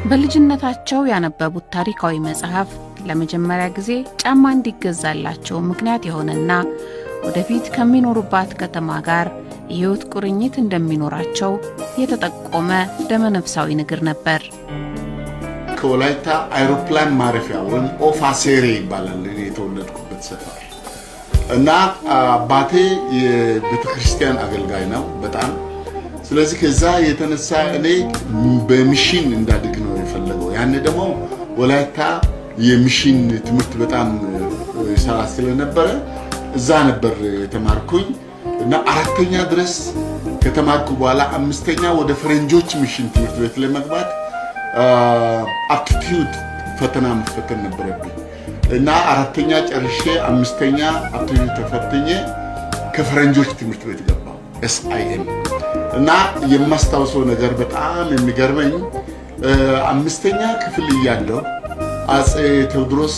በልጅነታቸው ያነበቡት ታሪካዊ መጽሐፍ ለመጀመሪያ ጊዜ ጫማ እንዲገዛላቸው ምክንያት የሆነና ወደፊት ከሚኖሩባት ከተማ ጋር የሕይወት ቁርኝት እንደሚኖራቸው የተጠቆመ ደመነፍሳዊ ንግር ነበር። ከወላይታ አይሮፕላን ማረፊያ ወይም ኦፋ ሴሬ ይባላል እኔ የተወለድኩበት ሰፈር። እና አባቴ የቤተክርስቲያን አገልጋይ ነው በጣም። ስለዚህ ከዛ የተነሳ እኔ በ mission እንዳድግ ነው የፈለገው። ያኔ ደግሞ ወላይታ የ mission ትምህርት በጣም ይሰራ ስለነበረ እዛ ነበር የተማርኩኝ። እና አራተኛ ድረስ ከተማርኩ በኋላ አምስተኛ ወደ ፈረንጆች mission ትምህርት ቤት ለመግባት aptitude ፈተና መፈተን ነበረብኝ። እና አራተኛ ጨርሼ አምስተኛ aptitude ተፈትኜ ከፈረንጆች ትምህርት ቤት ገባሁ፣ SIM። እና የማስታውሰው ነገር በጣም የሚገርመኝ አምስተኛ ክፍል እያለሁ አፄ ቴዎድሮስ፣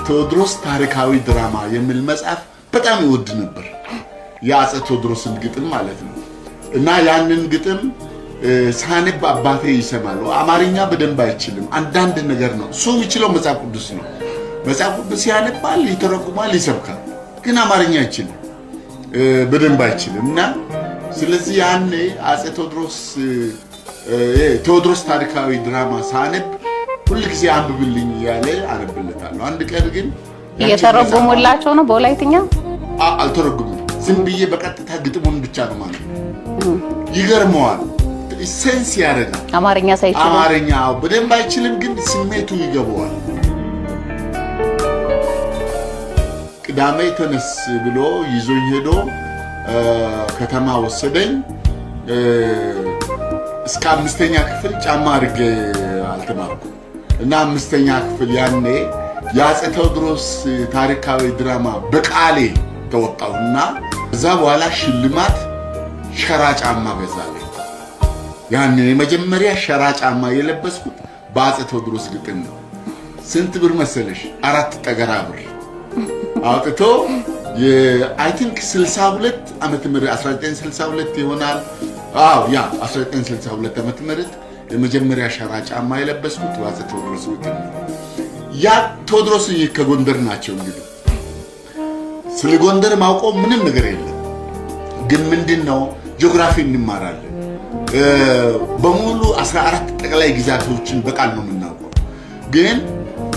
ቴዎድሮስ ታሪካዊ ድራማ የሚል መጽሐፍ በጣም ይወድ ነበር። የአፄ ቴዎድሮስን ግጥም ማለት ነው። እና ያንን ግጥም ሳነብ አባቴ ይሰማል። አማርኛ በደንብ አይችልም። አንዳንድ ነገር ነው እሱ የሚችለው፣ መጽሐፍ ቅዱስ ነው። መጽሐፍ ቅዱስ ያነባል፣ ይተረጉማል፣ ይሰብካል። ግን አማርኛ አይችልም፣ በደንብ አይችልም። እና ስለዚህ ያኔ አፄ ቴዎድሮስ፣ ቴዎድሮስ ታሪካዊ ድራማ ሳነብ ሁልጊዜ አንብብልኝ እያለ አነብለታለሁ። አንድ ቀን ግን እየተረጎሙላቸው ነው በወላይትኛ? አልተረጉምም። ዝም ብዬ በቀጥታ ግጥሙን ብቻ ነው ማለት ነው። ይገርመዋል። Sense ያደርጋል። አማርኛ ሳይችሉ። አማርኛ በደንብ አይችልም፣ ግን ስሜቱ ይገባዋል። ቅዳሜ ተነስ ብሎ ይዞኝ ሄዶ ከተማ ወሰደኝ። እስከ አምስተኛ ክፍል ጫማ አድርጌ አልተማርኩም። እና አምስተኛ ክፍል ያኔ የአፄ ቴዎድሮስ ታሪካዊ ድራማ በቃሌ ተወጣሁና ከዛ በኋላ ሽልማት ሸራ ጫማ ገዛልኝ። ያኔ የመጀመሪያ ሸራ ጫማ የለበስኩት በአፄ ቴዎድሮስ ግጥም ነው። ስንት ብር መሰለሽ? 4 ጠገራ ብር አውጥቶ፣ I think 62 ዓመተ ምህረት፣ 1962 ይሆናል። አዎ፣ yeah፣ 1962 ዓመተ ምህረት የመጀመሪያ ሸራ ጫማ የለበስኩት በአፄ ቴዎድሮስ ግጥም ነው። ያ ቴዎድሮስ ከጎንደር ናቸው። እንግዲህ ስለ ጎንደር ማውቀው ምንም ነገር የለም። ግን ምንድን ነው፣ ጂኦግራፊ እንማራለን። በሙሉ 14 ጠቅላይ ግዛቶችን በቃል ነው የምናውቀው። ግን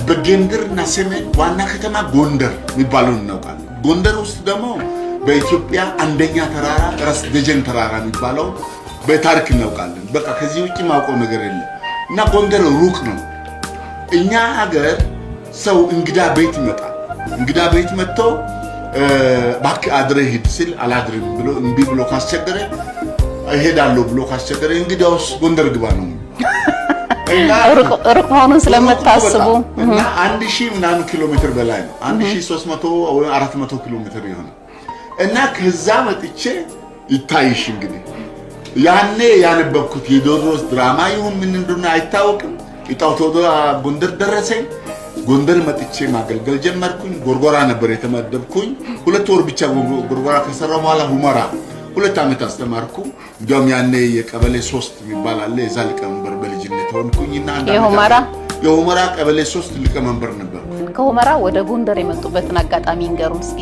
በጌምድርና ሰሜን ዋና ከተማ ጎንደር የሚባለውን እናውቃለን። ጎንደር ውስጥ ደግሞ በኢትዮጵያ አንደኛ ተራራ ራስ ደጀን ተራራ የሚባለው በታሪክ እናውቃለን። በቃ ከዚህ ውጭ ማውቀው ነገር የለም። እና ጎንደር ሩቅ ነው። እኛ ሀገር ሰው እንግዳ ቤት ይመጣል። እንግዳ ቤት መጥቶ እባክህ አድረህ ሂድ ሲል አላድርም ብሎ እምቢ ብሎ ካስቸገረ፣ እሄዳለሁ ብሎ ካስቸገረ እንግዲያውስ ጎንደር ግባ ነው። ሩቅ መሆኑን ስለምታስቡ። እና 1000 ምናምን ኪሎ ሜትር በላይ ነው። 1300 ወይ 400 ኪሎ ሜትር ይሆናል። እና ከዛ መጥቼ ይታይሽ እንግዲህ ያኔ ያነበብኩት የቴዎድሮስ ድራማ ይሁን ምን እንደሆነ አይታወቅም። እጣው ጎንደር ደረሰኝ። ጎንደር መጥቼ ማገልገል ጀመርኩኝ። ጎርጎራ ነበር የተመደብኩኝ። 2 ወር ብቻ ጎርጎራ ከሰራሁ በኋላ ሁመራ 2 ዓመት አስተማርኩ። እንዲያውም ያኔ የቀበሌ 3 የሚባል አለ። የዛ ሊቀመንበር በልጅነት ሆንኩኝና የሁመራ? የሁመራ ቀበሌ 3 ሊቀመንበር ነበርኩ። ከሁመራ ወደ ጎንደር የመጡበትን አጋጣሚ ይንገሩን እስኪ።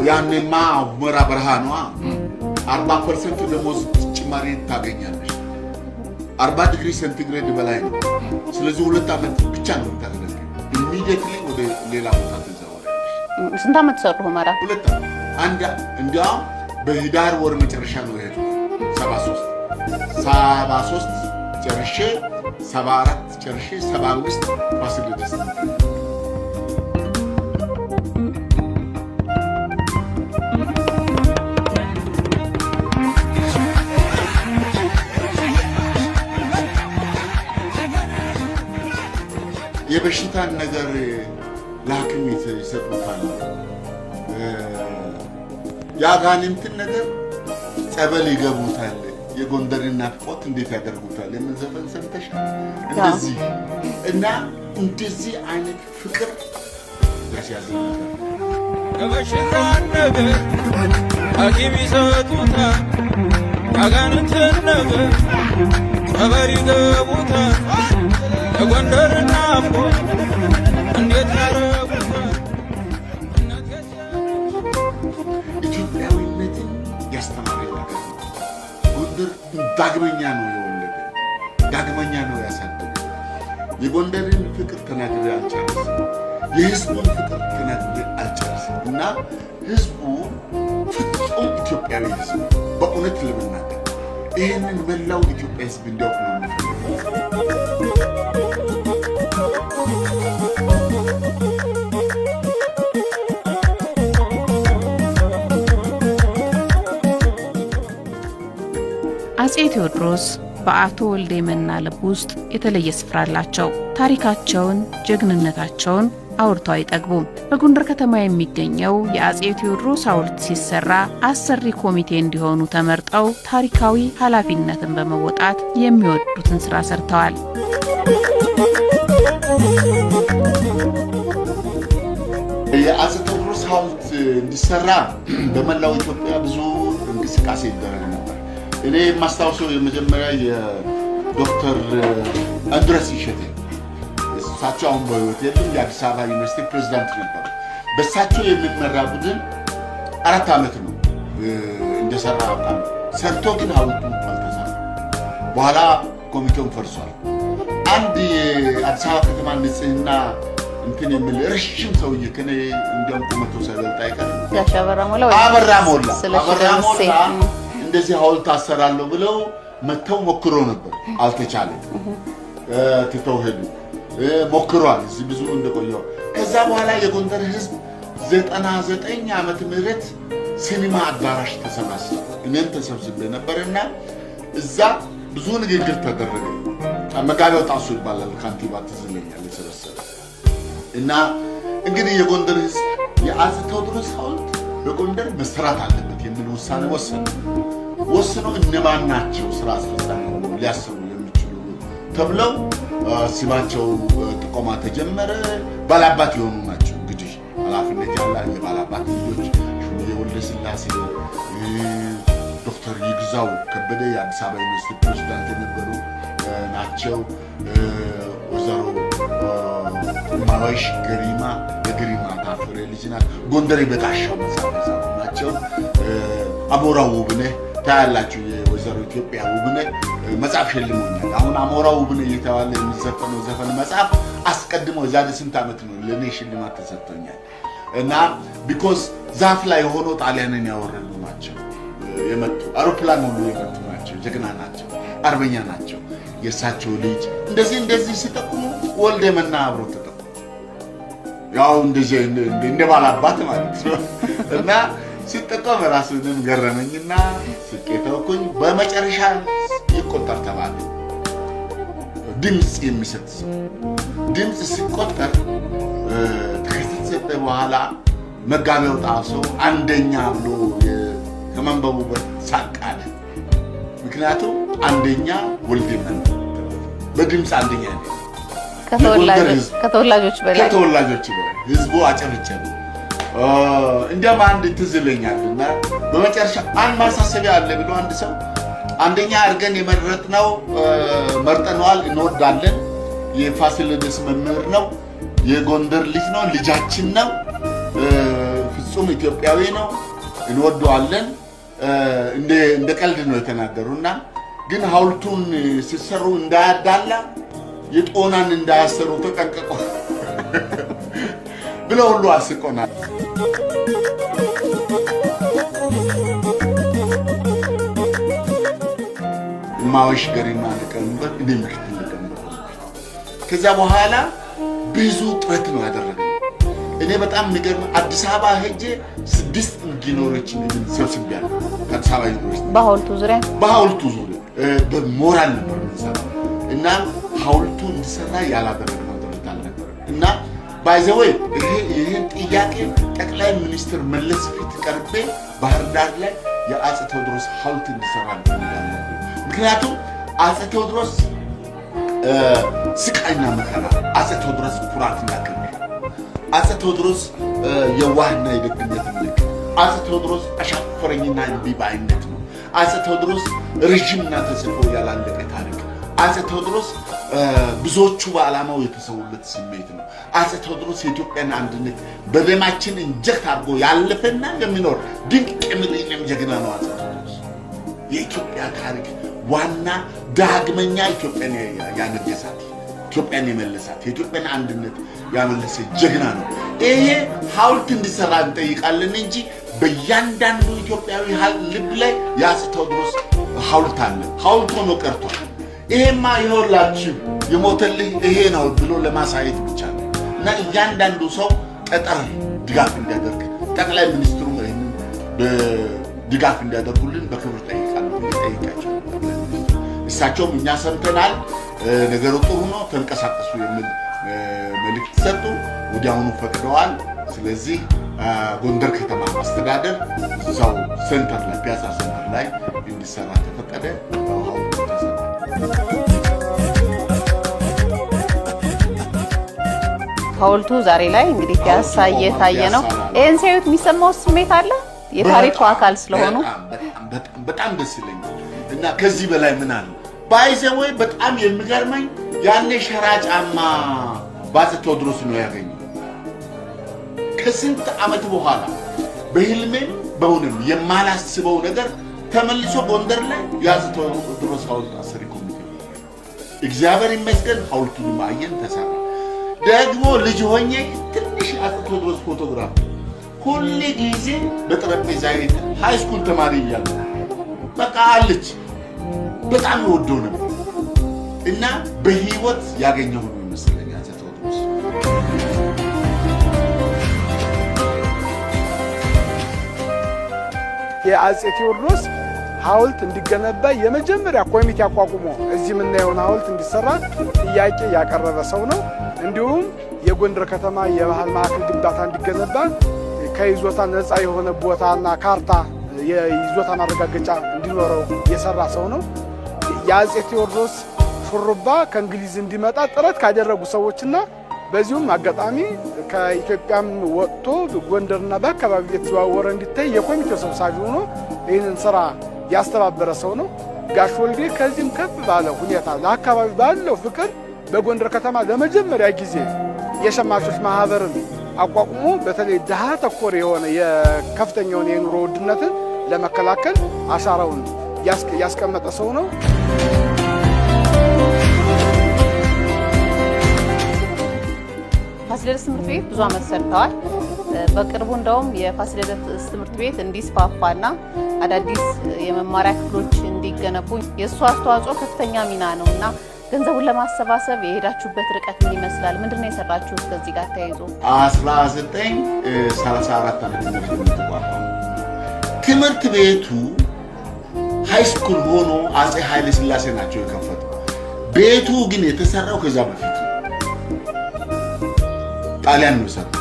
ያኔማ ሁመራ በረሃ ነዋ። 40% ደሞዝ ጭማሪ ታገኛለሽ። 40 ዲግሪ ሴንቲግሬድ በላይ ነው። ስለዚህ 2 ዓመት ብቻ ነው የምታገለግል። Immediately ወደ ሌላ ቦታ ትዛወራለሽ። ስንት ዓመት ሰሩ ሁመራ? 2 ዓመት። አንድ እንዲያውም በህዳር ወር መጨረሻ ነው የሄድኩት። 73፣ 73 ጨርሼ፣ 74 ጨርሼ፣ 75 ፋሲለደስ። የበሽታን ነገር ለሐኪም ይሰጡታል። የአጋንንትን ነገር ጸበል ይገቡታል። የጎንደርን ናፍቆት እንዴት ያደርጉታል የሚል ዘፈን ሰምተሻል? እንደዚህ እና እንደዚህ አይነት ፍቅር ያስያዘኝ ነገር። የበሽታን ነገር ሐኪም ይሰጡታል፣ ያጋንንትን ነገር ጸበል ይገቡታል። የጎንደር ዳግመኛ ነው የወለደ፣ ዳግመኛ ነው ያሳደገ። የጎንደርን ፍቅር ተናግሬ አልጨርስም። የህዝቡን ፍቅር ተናግሬ አልጨርስም። እና ህዝቡ ፍጹም ኢትዮጵያዊ ህዝብ፣ በእውነት ለመናገር ይህንን መላው ኢትዮጵያ ህዝብ እንዲያውቅ ነው የምፈልገው። አጼ ቴዎድሮስ በአቶ ወልዴ መና ልብ ውስጥ የተለየ ስፍራ አላቸው። ታሪካቸውን፣ ጀግንነታቸውን አውርተው አይጠግቡም። በጎንደር ከተማ የሚገኘው የአጼ ቴዎድሮስ ሐውልት ሲሰራ አሰሪ ኮሚቴ እንዲሆኑ ተመርጠው ታሪካዊ ኃላፊነትን በመወጣት የሚወዱትን ስራ ሰርተዋል። የአጼ ቴዎድሮስ ሐውልት እንዲሰራ በመላው ኢትዮጵያ ብዙ እንቅስቃሴ ይደረግ ነበር። እኔ የማስታውሰው የመጀመሪያ የዶክተር እንድሪያስ እሸቴ፣ እሳቸው አሁን በሕይወት የሉም። የአዲስ አበባ ዩኒቨርሲቲ ፕሬዚዳንት ነበሩ። በእሳቸው የሚመራ ቡድን 4 ዓመት ነው እንደሰራ አውቃለሁ። ሰርቶ ግን ሐውልቱ አልተሰራ። በኋላ ኮሚቴውን ፈርሷል። አንድ የአዲስ አበባ ከተማ ንጽህና እንትን የሚል ረዥም ሰውዬ፣ ከኔ እንዲያውም ቁመቱ ሳይበልጥ አይቀርም። ጋሽ አበራ ሞላ ወይ አበራ ሞላ። ስለሺ አበራ ደምሴ። ሞላ እንደዚህ ሐውልት አሰራለሁ ብለው መተው ሞክሮ ነበር፣ አልተቻለም። ትተው ሄዱ። ሞክሯል እዚህ ብዙ እንደቆየው። ከዛ በኋላ የጎንደር ህዝብ 99 ዓመተ ምህረት ሲኒማ አዳራሽ ተሰባሰበ። እኔም ተሰብስቤ ነበርና እዛ ብዙ ንግግር ተደረገ። መጋቢያው ጣሱ ይባላል ካንቲባ፣ ትዝ ይለኛል የሰበሰበ። እና እንግዲህ የጎንደር ህዝብ የአፄ ቴዎድሮስ ሐውልት በጎንደር መሰራት አለበት የሚል ውሳኔ ወሰነ። ወስኖ እነማን ናቸው ስራ አስፈጻሚ ሆነው ሊያሰሩ የሚችሉ ተብለው ስማቸው ጥቆማ ተጀመረ። ባላባት የሆኑ ናቸው እንግዲህ፣ ኃላፊነት ያላ የባላባት ልጆች ሹምዬ ወልደ ስላሴ፣ ዶክተር ይግዛው ከበደ የአዲስ አበባ ዩኒቨርሲቲ ፕሬዚዳንት የነበሩ ናቸው። ወይዘሮ ማወሽ ገሪማ የገሪማ ታፈረ ልጅ ናት። ጎንደሬ በጋሻው መጽሐፍ የጻፉ ናቸው። አሞራው ውብነህ ታያላችሁ። የወይዘሮ ኢትዮጵያ ውብነህ መጽሐፍ ሸልሞኛል። አሁን አሞራው ውብነህ እየተባለ የሚዘፈነው ዘፈን መጽሐፍ አስቀድሞ የዛሬ ስንት ዓመት ነው ለእኔ ሽልማት ተሰጥቶኛል። እና because ዛፍ ላይ ሆኖ ጣሊያንን ያወረዱ ናቸው፣ የመጡ አውሮፕላን ሁሉ የመቱ ናቸው። ጀግና ናቸው፣ አርበኛ ናቸው። የእሳቸው ልጅ እንደዚህ እንደዚህ ሲጠቁሙ ወልደ መና አብሮ ተጠቁሙ። ያው እንደዚህ እንደ ባላባት ማለት ነው። እና ሲጠቆም ራሱንም ገረመኝና ስቄ ተውኩኝ። በመጨረሻ ይቆጠር ተባለ። ድምፅ የሚሰጥ ሰው ድምፅ ሲቆጠር ከተሰጠ በኋላ መጋቢያው ጣሰው አንደኛ ብሎ ከመንበቡ ሳቅ አለ። ምክንያቱም አንደኛ ወልዴ መና በድምፅ አንደኛ ነው። ከተወላጆች በላይ። ከተወላጆች በላይ ህዝቡ አጨብጨበ። እንዲያውም አንድ ትዝ ይለኛል እና በመጨረሻ አንድ ማሳሰቢያ አለ ብሎ አንድ ሰው አንደኛ አድርገን የመረጥነው መርጠነዋል፣ እንወዳለን። የፋሲለደስ መምህር ነው፣ የጎንደር ልጅ ነው፣ ልጃችን ነው፣ ፍጹም ኢትዮጵያዊ ነው፣ እንወደዋለን። እንደ ቀልድ ነው የተናገሩ እና ግን ሐውልቱን ሲሰሩ እንዳያዳላ፣ የጦናን እንዳያሰሩ ተጠንቀቁ ብለው ሁሉ አስቆናል። እማወሽ ገሪማ ሊቀመንበር፣ እኔ ምክትል ሊቀመንበር። ከዚያ በኋላ ብዙ ጥረት ነው ያደረግነው። እኔ በጣም የሚገርም አዲስ አበባ ሄጄ ስድስት ኢንጂነሮችን ሰብስቤያለሁ ከአዲስ አበባ ዩኒቨርሲቲ። በሐውልቱ ዙሪያ። በሐውልቱ ዙሪያ በሞራል ነበር የምንሰራው እና ሐውልቱ እንዲሰራ ያላደረግነው ጥረት አልነበረም። እና by the way ይህን ጥያቄ ጠቅላይ ሚኒስትር መለስ ፊት ቀርቤ ባህር ዳር ላይ የአፄ ቴዎድሮስ ሐውልት እንዲሰራ እንፈልጋለን። ምክንያቱም አፄ ቴዎድሮስ ስቃይና መከራ፣ አፄ ቴዎድሮስ ኩራትና ክብር፣ አፄ ቴዎድሮስ የዋህና የደግነት ምልክት፣ አፄ ቴዎድሮስ አሻፈረኝና እምቢ ባይነት ነው። አፄ ቴዎድሮስ ረዥምና ተጽፎ ያላለቀ ታሪክ፣ አፄ ቴዎድሮስ ብዙዎቹ በዓላማው የተሰዉለት ስሜት ነው። አፄ ቴዎድሮስ የኢትዮጵያን አንድነት በደማችን inject አድርጎ ያለፈና የሚኖር ድንቅ የሚሊኒየም ጀግና ነው። አፄ ቴዎድሮስ የኢትዮጵያ ታሪክ ዋና ዳግመኛ ኢትዮጵያን ያነገሳት፣ ኢትዮጵያን የመለሳት፣ የኢትዮጵያን አንድነት ያመለሰ ጀግና ነው። ይሄ ሐውልት እንዲሰራ እንጠይቃለን እንጂ በእያንዳንዱ ኢትዮጵያዊ ልብ ላይ የአፄ ቴዎድሮስ ሐውልት አለ። ሐውልት ሆኖ ቀርቷል። ይሄማ ይኸውላችሁ የሞተልህ ይሄ ነው ብሎ ለማሳየት ብቻ ነው። እና እያንዳንዱ ሰው ጠጠር ድጋፍ እንዲያደርግ፣ ጠቅላይ ሚኒስትሩ ይህንን ድጋፍ እንዲያደርጉልን በክብር ጠይቃለሁ። ጠይቃቸው እሳቸውም እኛ ሰምተናል፣ ነገሩ ጥሩ ነው፣ ተንቀሳቀሱ የሚል መልእክት ሰጡ። ወዲያውኑ ፈቅደዋል። ስለዚህ ጎንደር ከተማ አስተዳደር እዛው center ላይ፣ ፒያሳ center ላይ እንዲሰራ ተፈቀደ። ሐውልቱ ተሰራ። ሐውልቱ ዛሬ ላይ እንግዲህ ፒያሳ እየታየ ነው። ይህን ሲያዩት የሚሰማው ስሜት አለ? የታሪኩ አካል ስለሆኑ። በጣም ደስ ይለኛል። እና ከዚህ በላይ ምን አለ? By the way፣ በጣም የሚገርመኝ ያኔ ሸራ ጫማ በአፄ ቴዎድሮስ ነው ያገኘው። ከስንት ዓመት በኋላ በህልሜም በእውንም የማላስበው ነገር ተመልሶ ጎንደር ላይ የአፄ ቴዎድሮስ ሐውልት አሰሪ ኮሚቴ፣ እግዚአብሔር ይመስገን፣ ሐውልቱን አየን፣ ተሰራ። ደግሞ ልጅ ሆኜ ትንሽ አፄ ቴዎድሮስ ፎቶግራፍ ሁል ጊዜ በጠረጴዛ high school ተማሪ እያለሁ በቃ አለች። በጣም እወደው ነበር እና በህይወት ያገኘሁ ነው ይመስለኝ አፄ ቴዎድሮስ። የአፄ ቴዎድሮስ ሐውልት እንዲገነባ የመጀመሪያ ኮሚቴ አቋቁሞ እዚህ የምናየውን ሐውልት እንዲሰራ ጥያቄ ያቀረበ ሰው ነው። እንዲሁም የጎንደር ከተማ የባህል ማዕከል ግንባታ እንዲገነባ ከይዞታ ነፃ የሆነ ቦታና ካርታ የይዞታ ማረጋገጫ እንዲኖረው የሰራ ሰው ነው። የአፄ ቴዎድሮስ ሹሩባ ከእንግሊዝ እንዲመጣ ጥረት ካደረጉ ሰዎችና በዚሁም አጋጣሚ ከኢትዮጵያም ወጥቶ ጎንደርና በአካባቢ እየተዘዋወረ እንዲታይ የኮሚቴው ሰብሳቢ ሆኖ ይህንን ስራ ያስተባበረ ሰው ነው። ጋሽ ወልዴ ከዚህም ከፍ ባለ ሁኔታ ለአካባቢ ባለው ፍቅር በጎንደር ከተማ ለመጀመሪያ ጊዜ የሸማቾች ማህበርን አቋቁሞ በተለይ ድሃ ተኮር የሆነ የከፍተኛውን የኑሮ ውድነትን ለመከላከል አሻራውን ያስቀመጠ ሰው ነው። ፋሲለደስ ትምህርት ቤት ብዙ ዓመት ሰርተዋል። በቅርቡ እንደውም የፋሲለደስ ትምህርት ቤት እንዲስፋፋና አዳዲስ የመማሪያ ክፍሎች እንዲገነቡ የእሱ አስተዋጽኦ ከፍተኛ ሚና ነው እና ገንዘቡን ለማሰባሰብ የሄዳችሁበት ርቀት ምን ይመስላል? ምንድን ነው የሰራችሁት ከዚህ ጋር ተያይዞ? 1934 ዓመተ ምህረት ነው የተቋቋመው። ትምህርት ቤቱ high school ሆኖ አፄ ኃይለ ሥላሴ ናቸው የከፈቱ። ቤቱ ግን የተሰራው ከዛ በፊት ነው። ጣሊያን ነው የሰራው።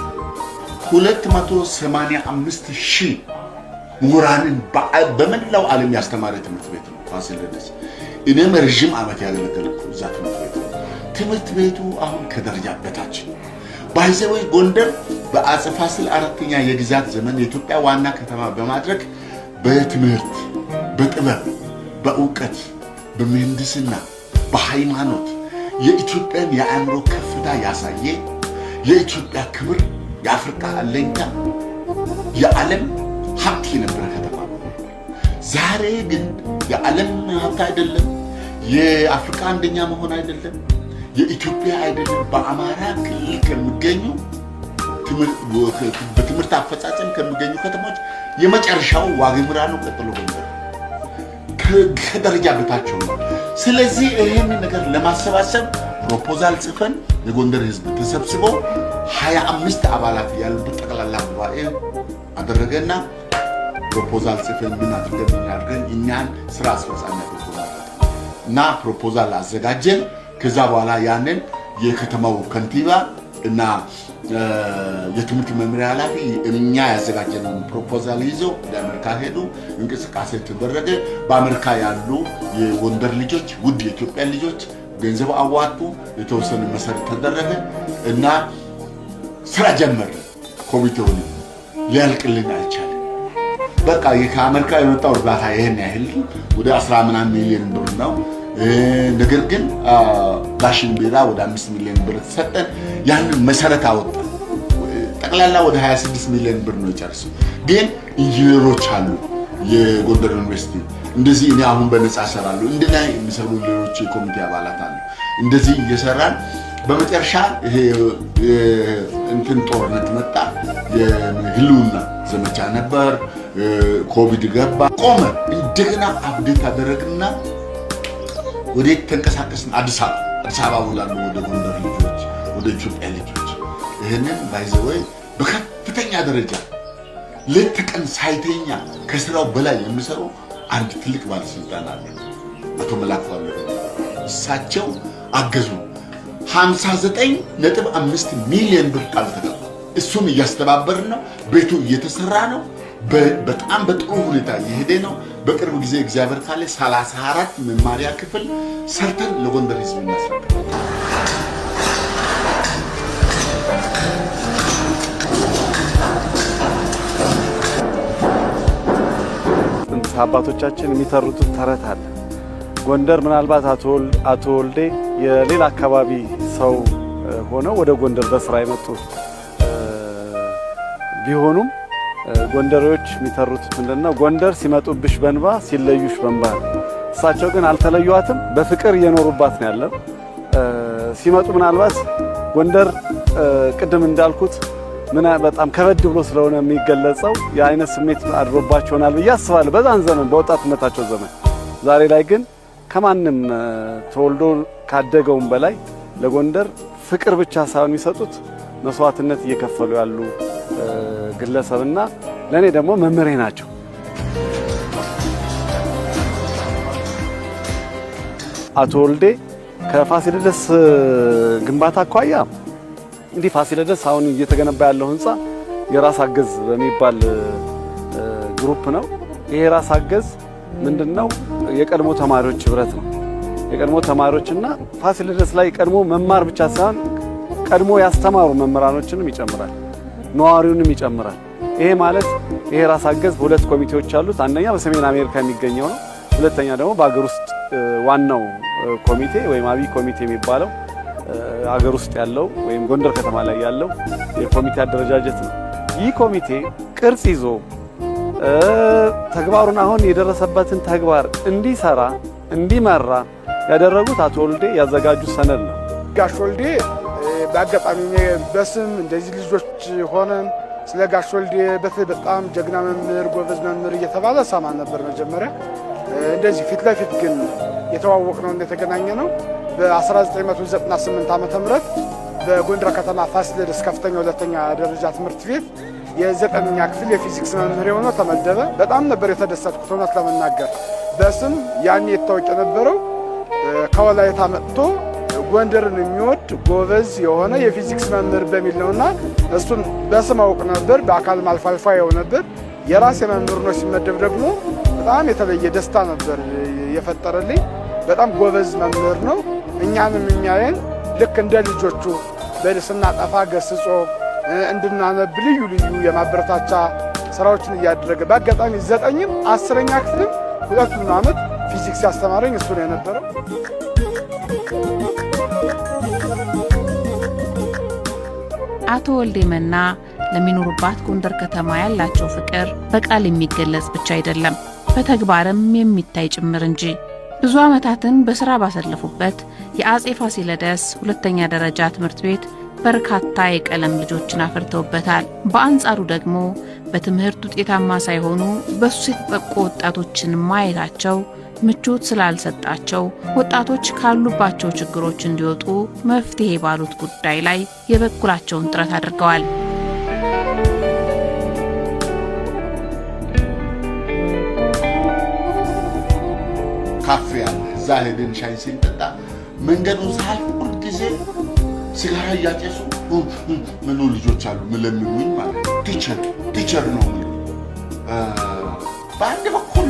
285 ሺህ ምሁራንን በመላው ዓለም ያስተማረ ትምህርት ቤት ነው ፋሲለደስ። እኔም ረዥም ዓመት ያገለገልኩ እዛ ትምህርት ቤት ነው። ትምህርት ቤቱ አሁን ከደረጃ በታች ነው። By the way፣ ጎንደር በአፄ ፋሲል አራተኛ የግዛት ዘመን የኢትዮጵያ ዋና ከተማ በማድረግ በትምህርት፣ በጥበብ፣ በእውቀት፣ በምህንድስና፣ በሃይማኖት የኢትዮጵያን የአእምሮ ከፍታ ያሳየ፣ የኢትዮጵያ ክብር፣ የአፍሪካ አለኝታ፣ የዓለም ሀብት የነበረ ከተማ ነው። ዛሬ ግን የዓለም ሀብት አይደለም፣ የአፍሪካ አንደኛ መሆን አይደለም፣ የኢትዮጵያ አይደለም። በአማራ ክልል ከሚገኙ በትምህርት አፈጻጸም ከሚገኙ ከተሞች የመጨረሻው ዋግኽምራ ነው። ቀጥሎ ጎንደር ከደረጃ በታች ነው። ስለዚህ ይህን ነገር ለማሰባሰብ proposal ጽፈን የጎንደር ሕዝብ ተሰብስቦ 25 አባላት ያሉበት ጠቅላላ ጉባኤ አደረገና proposal ጽፈን ምን አድርገን ምን አድርገን እኛን ስራ አስፈጻሚ አድርጎ እና proposal አዘጋጀን። ከዛ በኋላ ያንን የከተማው ከንቲባ እና የትምህርት መምሪያ ኃላፊ እኛ ያዘጋጀነውን proposal ይዘው ወደ አሜሪካ ሄዱ። እንቅስቃሴ ተደረገ። በአሜሪካ ያሉ የጎንደር ልጆች፣ ውድ የኢትዮጵያ ልጆች ገንዘብ አዋጡ። የተወሰነ መሰረት ተደረገ እና ስራ ጀመረ። ኮሚቴውን ሊያልቅልን አልቻለም። በቃ ከአሜሪካ የመጣው እርዳታ ይህን ያህል ወደ 10 ምናምን ሚሊዮን ብር ነው። ነገር ግን ዳሽን ቢራ ወደ 5 ሚሊዮን ብር ተሰጠን። ያንን መሰረት አወጣ። ጠቅላላ ወደ 26 ሚሊዮን ብር ነው የጨርሰው። ግን ኢንጂነሮች አሉ፣ የጎንደር ዩኒቨርሲቲ እንደዚህ እኔ አሁን በነፃ እሰራለሁ። እንደና የሚሰሩ ሌሎች የኮሚቴ አባላት አሉ። እንደዚህ እየሰራን በመጨረሻ ይሄ እንትን ጦርነት መጣ። የህልውና ዘመቻ ነበር። ኮቪድ ገባ፣ ቆመ። እንደገና update አደረግና ወዴት ተንቀሳቀስን? አዲስ አበባ፣ አዲስ አበባ ወዳሉ ወደ ጎንደር ልጆች፣ ወደ ኢትዮጵያ ልጆች። ይህንን by the way በከፍተኛ ደረጃ ሌት ተቀን ሳይተኛ ከስራው በላይ የሚሰሩ አንድ ትልቅ ባለስልጣን አለ፣ አቶ መላኩ አለ። እሳቸው አገዙ። 59.5 ሚሊዮን ብር ቃል ተገባ። እሱን እያስተባበርን ነው። ቤቱ እየተሰራ ነው። በጣም በጥሩ ሁኔታ እየሄደ ነው። በቅርብ ጊዜ እግዚአብሔር ካለ 34 መማሪያ ክፍል ሰርተን ለጎንደር ህዝብ እናስረክባለን። ጥንት አባቶቻችን የሚተርቱት ተረት አለ። ጎንደር ምናልባት አቶ ወልዴ የሌላ አካባቢ ሰው ሆነው ወደ ጎንደር በስራ የመጡ ቢሆኑም ጎንደሬዎች የሚተርቱት ምንድነው? ጎንደር ሲመጡብሽ በእንባ ሲለዩሽ በእንባ ነው። እሳቸው ግን አልተለዩዋትም፣ በፍቅር እየኖሩባት ነው ያለው። ሲመጡ ምናልባት ጎንደር ቅድም እንዳልኩት ምን በጣም ከበድ ብሎ ስለሆነ የሚገለጸው የአይነት ስሜት አድሮባቸው ይሆናል ብዬ አስባለሁ፣ በዛን ዘመን፣ በወጣትነታቸው ዘመን። ዛሬ ላይ ግን ከማንም ተወልዶ ካደገውም በላይ ለጎንደር ፍቅር ብቻ ሳይሆን የሚሰጡት መስዋዕትነት እየከፈሉ ያሉ ግለሰብና ለእኔ ደግሞ መምህሬ ናቸው። አቶ ወልዴ ከፋሲለደስ ግንባታ አኳያ እንዲህ ፋሲለደስ አሁን እየተገነባ ያለው ህንፃ የራስ አገዝ በሚባል group ነው። ይሄ የራስ አገዝ ምንድነው? የቀድሞ ተማሪዎች ህብረት ነው። የቀድሞ ተማሪዎችና ፋሲለደስ ላይ ቀድሞ መማር ብቻ ሳይሆን ቀድሞ ያስተማሩ መምህራኖችንም ይጨምራል፣ ነዋሪውንም ይጨምራል። ይሄ ማለት ይሄ ራስ አገዝ ሁለት ኮሚቴዎች አሉት። አንደኛ በሰሜን አሜሪካ የሚገኘው ነው። ሁለተኛ ደግሞ በአገር ውስጥ ዋናው ኮሚቴ ወይም አብይ ኮሚቴ የሚባለው አገር ውስጥ ያለው ወይም ጎንደር ከተማ ላይ ያለው የኮሚቴ አደረጃጀት ነው። ይህ ኮሚቴ ቅርጽ ይዞ ተግባሩን አሁን የደረሰበትን ተግባር እንዲሰራ እንዲመራ ያደረጉት አቶ ወልዴ ያዘጋጁት ሰነድ ነው። ጋሽ ወልዴ በአጋጣሚ በስም እንደዚህ ልጆች ሆነን ስለ ጋሽ ወልዴ በተለይ በጣም ጀግና መምህር፣ ጎበዝ መምህር እየተባለ ሰማ ነበር መጀመሪያ። እንደዚህ ፊት ለፊት ግን የተዋወቅነው እንደተገናኘ ነው በ1998 ዓመተ ምህረት በጎንደር ከተማ ፋሲለደስ ከፍተኛ ሁለተኛ ደረጃ ትምህርት ቤት የዘጠነኛ ክፍል የፊዚክስ መምህር ሆኖ ተመደበ። በጣም ነበር የተደሰትኩት፣ እውነት ለመናገር በስም ያኔ የታወቅ የነበረው ከወላይታ መጥቶ ጎንደርን የሚወድ ጎበዝ የሆነ የፊዚክስ መምህር በሚል ነውና እሱን በስም አውቅ ነበር፣ በአካልም አልፎ አልፎ አየው ነበር። የራሴ መምህር ነው ሲመደብ ደግሞ በጣም የተለየ ደስታ ነበር የፈጠረልኝ። በጣም ጎበዝ መምህር ነው። እኛንም የሚያየን ልክ እንደ ልጆቹ ስናጠፋ ገስጾ እንድናነብ ልዩ ልዩ የማበረታቻ ስራዎችን እያደረገ በአጋጣሚ 9ም 10ኛ ክፍልም ሁለቱን ዓመት ፊዚክስ ያስተማረኝ እሱ ነው የነበረው። አቶ ወልዴ መና ለሚኖሩባት ጎንደር ከተማ ያላቸው ፍቅር በቃል የሚገለጽ ብቻ አይደለም፣ በተግባርም የሚታይ ጭምር እንጂ። ብዙ ዓመታትን በሥራ ባሳለፉበት የአጼ ፋሲለደስ ሁለተኛ ደረጃ ትምህርት ቤት በርካታ የቀለም ልጆችን አፍርተውበታል። በአንጻሩ ደግሞ በትምህርት ውጤታማ ሳይሆኑ በሱስ የተጠቁ ወጣቶችን ማየታቸው ምቾት ስላልሰጣቸው ወጣቶች ካሉባቸው ችግሮች እንዲወጡ መፍትሄ ባሉት ጉዳይ ላይ የበኩላቸውን ጥረት አድርገዋል። ካፌ አለ። እዛ ሄደን ሻይ ስንጠጣ መንገዱን ሳልፍ ሁልጊዜ ሲጋራ እያጨሱ ምኑ ልጆች አሉ ምለምኑኝ ማለት ነው። Teacher፣ teacher ነው። በአንድ በኩል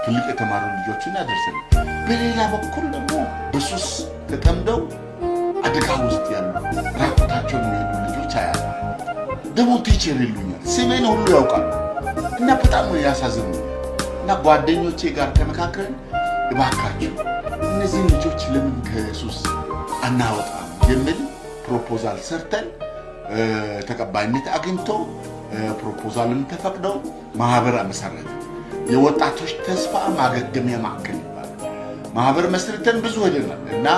ትልቅ የተማሩ ልጆችን ያደርሰናል፣ በሌላ በኩል ደግሞ በሱስ ተጠምደው አደጋ ውስጥ ያሉ ራቁታቸውን የሚሄዱ ልጆች አያሉ። ደግሞ teacher ይሉኛል፣ ስሜን ሁሉ ያውቃሉ እና በጣም ያሳዝኑኛል። እና ጓደኞቼ ጋር ተመካክረን እባካችሁ እነዚህን ልጆች ለምን ከሱስ አናወጣም የሚል proposal ሰርተን ተቀባይነት አግኝቶ proposal ም ተፈቅደው ማህበር መሰረት። የወጣቶች ተስፋ ማገገሚያ ማዕከል ይባላል። ማህበር መስርተን ብዙ ሄደናል እና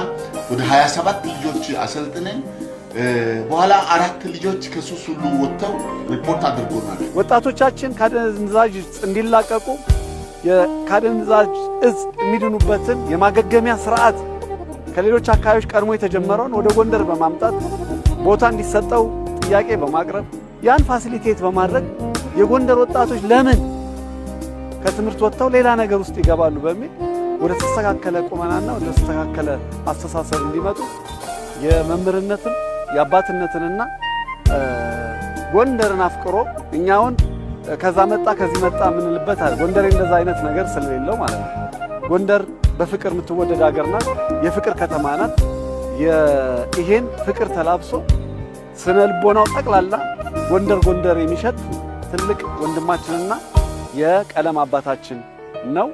ወደ 27 ልጆች አሰልጥነን በኋላ አራት ልጆች ከሱስ ሁሉ ወጥተው ሪፖርት አድርጎናል። ወጣቶቻችን ከአደንዛዥ እጽ እንዲላቀቁ፣ ከአደንዛዥ እጽ የሚድኑበትን የማገገሚያ ስርዓት ከሌሎች አካባቢዎች ቀድሞ የተጀመረውን ወደ ጎንደር በማምጣት ቦታ እንዲሰጠው ጥያቄ በማቅረብ፣ ያን facilitate በማድረግ፣ የጎንደር ወጣቶች ለምን ከትምህርት ወጥተው ሌላ ነገር ውስጥ ይገባሉ በሚል ወደ ተስተካከለ ቁመናና ወደ ተስተካከለ አስተሳሰብ እንዲመጡ የመምህርነትን የአባትነትንና ጎንደርን አፍቅሮ እኛውን ከዛ መጣ ከዚህ መጣ የምንልበት አለ። ጎንደር እንደዛ አይነት ነገር ስለሌለው ማለት ነው። ጎንደር በፍቅር የምትወደድ ሀገር ናት። የፍቅር ከተማ ናት። ይሄን ፍቅር ተላብሶ ስነ ልቦናው ጠቅላላ ጎንደር ጎንደር የሚሸት ትልቅ ወንድማችንና የቀለም አባታችን ነው።